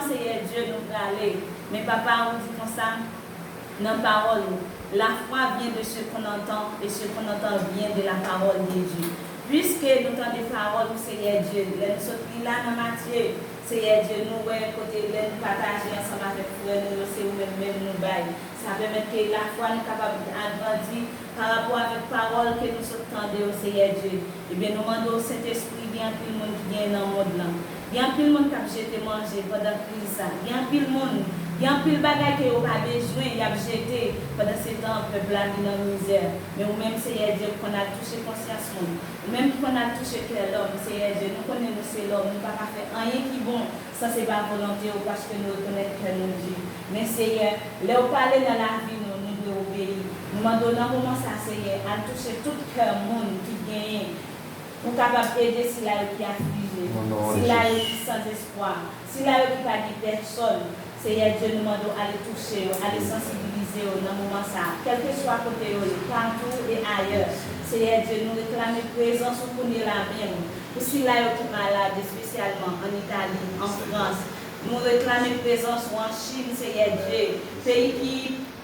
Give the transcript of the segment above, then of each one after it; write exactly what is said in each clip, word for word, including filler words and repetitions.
Seyè Dye, nou prale. Men Papa, ou di konsa nan pawòl ou, la foi vient de ce qu'on entend et ce qu'on entend vient de la parole de Dieu. Piske nou tande pawòl ou, Seyè Dye, lè nou sot li la nan Matye, Seyè Dye, nou wè kote lè nou pataje ansanm avèk frè nou yo, se ou menm menm nou bay. Sa pèmèt ke lafwa nou kapab agrandi pa rapò avèk pawòl ke nou sot tande yo, Seyè Dye. Ebyen, nou mande w, Sentespri, gen anpil moun ki gen nan mond lan. Gen anpil moun k ap jete manje pandan kriz sa. Gen anpil moun, gen anpil bagay ke yo pa bezwen, y ap jete. Pandansetan, pèp la li nan mizè. Men ou menm, Seyè Dye, ou konn al touche konsyans moun. Ou menm ki konn al touche kè lòm, Seyè Dye, nou konnen nou se lòm, nou pa ka fè anyen ki bon. Sa se pa volonte w, paske nou rekonèt kè nou di. Men Seyè, lè w pale nan lavi nou, nou dwe obeyi. Nou mande w nan moman sa, Seyè, al touche tout kè moun ki genyen pou kapab ede sila yo ki aflije, sila yo ki san espwa, sila yo ki pa gen pèsòn. Seyè Dye, nou mande w ale touche yo, ale sansibilize yo nan moman sa a, kèlkeswa kote yo ye, partout et ailleurs. Seyè Dye, nou reklame prezans ou kounye la menm. Pou sila yo ki malad, espesyalman ann Itali, an Frans, nou reklame prezans ou an Chin, Seyè Dye. Peyi ki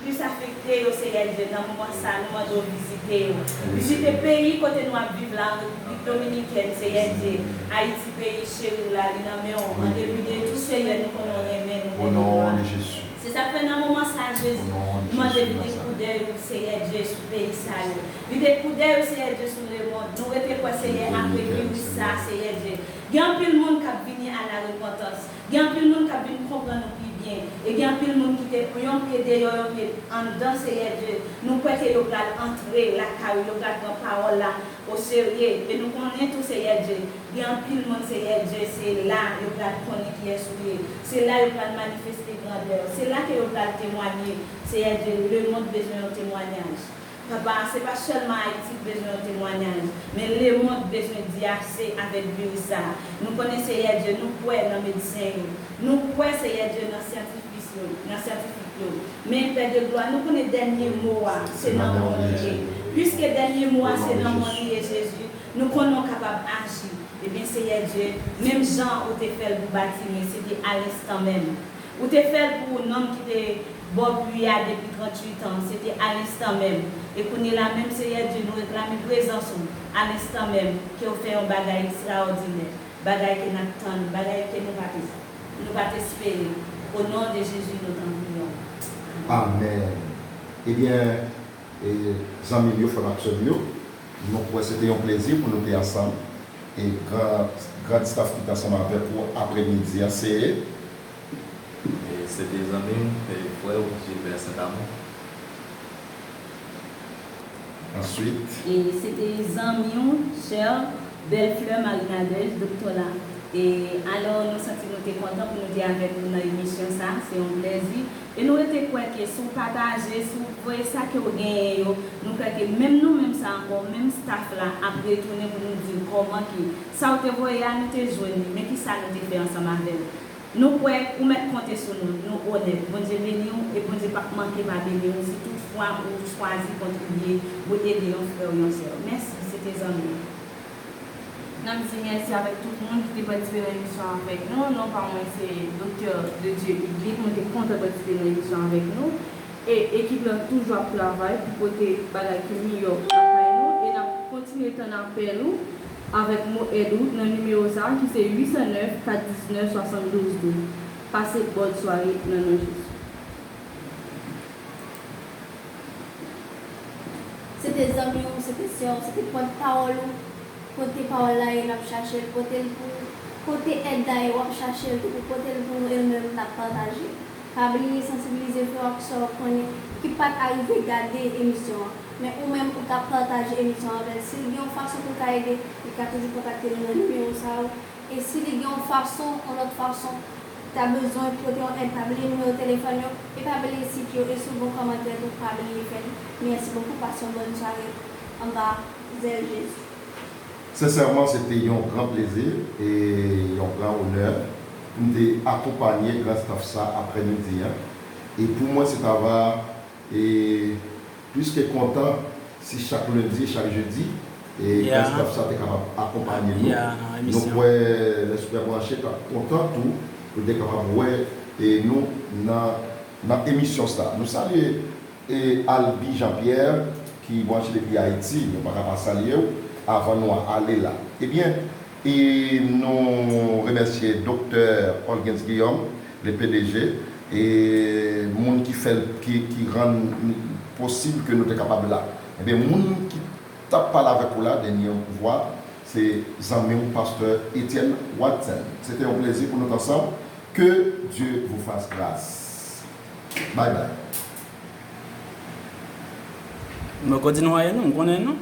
plis afekte yo, Seyè Dye, nan moman sa, nou mande w vizite yo. Vizite peyi kote nou ap viv la, an Repiblik Dominikèn, Seyè Dye. Ayiti, peyi cheri w la, li nan men w. An depi de tou, Seyè, nou konnen w renmen nou, men nou. Se sa k fè nan moman sa, Jezi, nou mande vide koudèy ou, Seyè Dye, sou peyi sa yo. Vide koudèy ou, Seyè Dye, sou lemonn. Nou rete kwè, Seyè, apre viris sa, Seyè Dye, gen anpil moun k ap vini a la repantans. Gen anpil moun k ap vin konprann ou pi byen. E gen anpil moun ki te yon pye deyò, yon pye anndan, Seyè Dye. Nou kwè ke yo pral antre lakay ou, yo pral pran pawòl la oserye. E nou konnen tou, Seyè Dye, gen anpil moun, Seyè Dye, se la yo pral konnen kiyès ou ye. Se la yo pral manifeste grandè w. Se la ke yo pral temwanye. Seyè Dye, lemonn bezwen yon temwanyaj. Papa, se pa sèlman Ayiti k bezwen yon temwanyaj, men lemonn bezwen di ase avèk viris sa a. Nou konnen, Seyè Dye, nou kwè nan medsen yo. Nou kwè, Seyè Dye, nan syantifis yo, nan syantifik yo. Men, Pè de glwa, nou konnen dènye mo a, se nan men w li ye. Piske dènye mo a, se nan men w li ye, Jezi, nou konnen w kapab aji. Ebyen, Seyè Dye, menm jan ou te fè l pou Batime, se te alenstan menm. Ou te fè l pou nonm ki te bò pwi a depi tranntuit an, se te alenstan menm. E kounye la menm, Seyè Dye, nou reklame prezans ou, alenstan menm, ke w fè yon bagay ekstraòdinè, bagay ke n ap tann, bagay ke nou pa te, nou pa t espere. O non de Jezi, nou tann priye w. Amèn. Ebyen, e, zanmi m yo, frè m ak sè m yo, nou kwè se te yon plezi pou nou te ansanm. E gran, gran staff ki te ansanm avèk ou aprèmidi a, se E se te zanmi m, e frè w, Gilbert Saint-Amand. Answit. E se te zanmi w, chè, Bèlflè Marie Nadège, doktè la. E alò, nou santi nou te kontan pou nou te avèk nou nan emisyon sa. Se yon plèzi. E nou rete kwè ke si w pataje, si w voye sa ke w genyen yo, nou kwè ke menm nou menm sa ankò, menm staff la ap retounen pou nou di w kòman ke sa w te voye a, nou te jwenn li, men kisa nou te fè ansanm avè l. Nou kwè ou mèt konte sou nou, nou onèt. Bondye beni w e Bondye p ap manke pa beni w si toutfwa ou chwazi kontribye pou ede yon frè w, yon sè w. Mèsi, se te zanmi w. N ap di mèsi avèk tout moun ki te patisipe nan emisyon avèk nou. Non pa mwen se Doktè Dedieu Hippolyte. Mwen te kontan patisipe nan emisyon avèk nou. E ekip la toujou ap travay pou pote bagay ki miyò lakay nou e n ap kontinye tann apèl ou avèk mo èd ou nan nimewo sa a ki se uit san nèf, kat diznèf, swasanndouz douz. Pase bòn sware nan non Jezi. Se te zanmi w, se te sè w, se te pòtpawòl ou. Kote pawòl la ye, n ap chache l pote l pou ou. Kote èd la ye, w ap chache l tou pou pote l pou nou e nou menm n ap pataje l. Pa bliye sansibilize frè w ak sè w konnen ki pa t arive gade emisyon an. Men ou menm ou ka pataje emisyon an avè l. Si l gen yon fason pou l ka ede, li ka toujou kontakte nou nan nimewo sa yo. E si li gen yon fason, yon lòt fason, ta bezwen pote yon èd, pa bliye nimewo telefòn yo. E pa bliye site yo e sou bon kòmantè tou, pa bliye fè l. Mèsi bokou, pase yon bòn sware anba zèl Jezi. Sensèman, se te yon gran plezi e yon gran onè pou m te akonpanye gran staff sa aprèmidi a. E pou mwen, se t ava e plis ke kontan si chak lendi, chak jedi, e gran staff sa te kapab akonpanye nou. Nou kwè Lespri Branche t ap kontan tou Ou te kapab wè e nou nan, nan emisyon sa. Nou salye e Albi Jean Pierre ki branche depi Ayiti. Nou pa ka pa salye w avan nou ale la. Ebyen, e nou remèsye Doktè Olgens Guillaume, le P D G, e moun ki fè l, ki, ki rann posib ke nou te kapab la. Ebyen, moun ki t ap pale avèk ou la, dènye vwa, se zanmi w, Pastè Etienne Watson. Se te yon plezi pou nou t ansanm. Que Dieu vous fasse grâce. Bye bye. Mwen kote nou aye non, m konnen non.